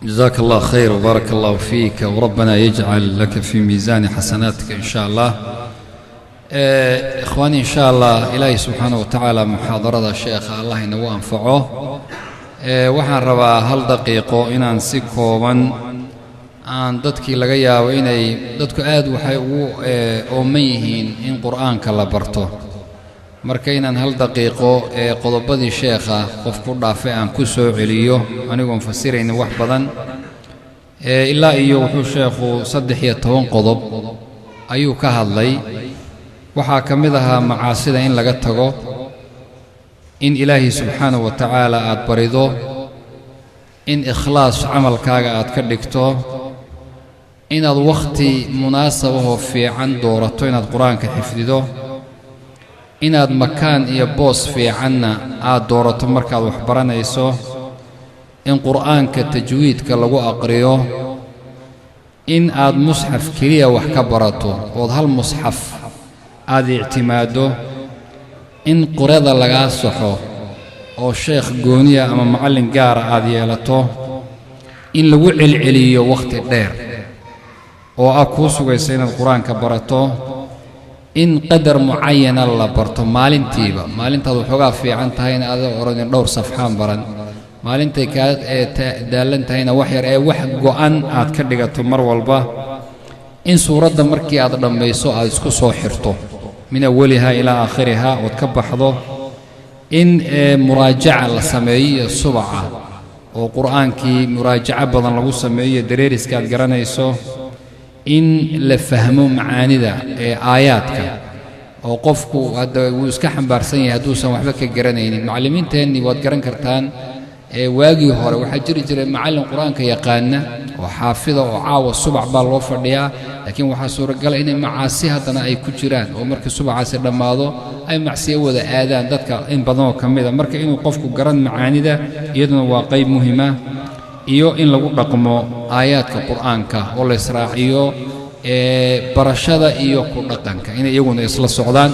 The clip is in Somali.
جزاك الله خير وبارك الله فيك، وربنا يجعل لك في ميزان حسناتك إن شاء الله. إخواني، إن شاء الله إلهي سبحانه وتعالى محاضرة الشيخ الله inagu anfaco. Waxaan rabaa hal daqiiqo inaan si kooban aan dadkii laga yaabo inay dadku aad waxay ugu ooman yihiin in Qur'aanka la barto, marka inaan hal daqiiqo ee qodobadii sheekha qof ku dhaafay aan ku soo celiyo, anigoon fasiraynin wax badan. Ilaa iyo wuxuu sheekhu 13 qodob ayuu ka hadlay. Waxaa ka mid ahaa macaasida in laga tago, in Ilaahay subxaanahu wa tacaala aad barido, in ikhlaas camalkaaga aad ka dhigto, inaad wakhti munaasabahoo fiican doorato inaad Qur-aanka xifdido, inaad makaan iyo boos fiicanna aad doorato markaad wax baranayso, in Qur'aanka tajwiidka lagu aqriyo, in aad musxaf keliya wax ka barato ood hal musxaf aad ictimaaddo, in qurada lagaa saxo oo sheekh gooniya ama macallin gaara aad yeelato, in lagu celceliyo wakhti dheer oo ah kuu sugaysa inaad Qur-aanka barato, in qadar mucayana la barto maalintiiba, maalintaad waxoogaa fiican tahayna aada odhanin dhowr safxaan baran, maalintay kaa daallan tahayna wax yar, ee wax go'an aad ka dhigato mar walba, in suuradda markii aad dhammayso aad isku soo xirto min awalihaa ilaa aakhirihaa ood ka baxdo, in muraajaca la sameeyo subaca oo Qur'aankii muraajaco badan lagu sameeyo dareeriska aad garanayso, in la fahmo macaanida ee aayaadka oo qofku hadda wuu iska xambaarsan yahay hadduusan waxba ka garanaynin. Macallimiinteennii waad garan kartaan, ee waagii hore waxaa jiri jiray macallin Qur-aanka yaqaana oo xaafida oo caawa subac baa loo fadhiyaa, laakiin waxaa suuragala inay macaasi haddana ay ku jiraan oo markii subacaasi dhammaado ay macsiyo wada aadaan dadka in badan oo ka mid a. Marka inuu qofku garan macaanida iyaduna waa qayb muhima, iyo in lagu dhaqmo aayaadka Qur'aanka oo la israaciyo ee barashada iyo ku dhaqanka inay iyaguna isla socdaan.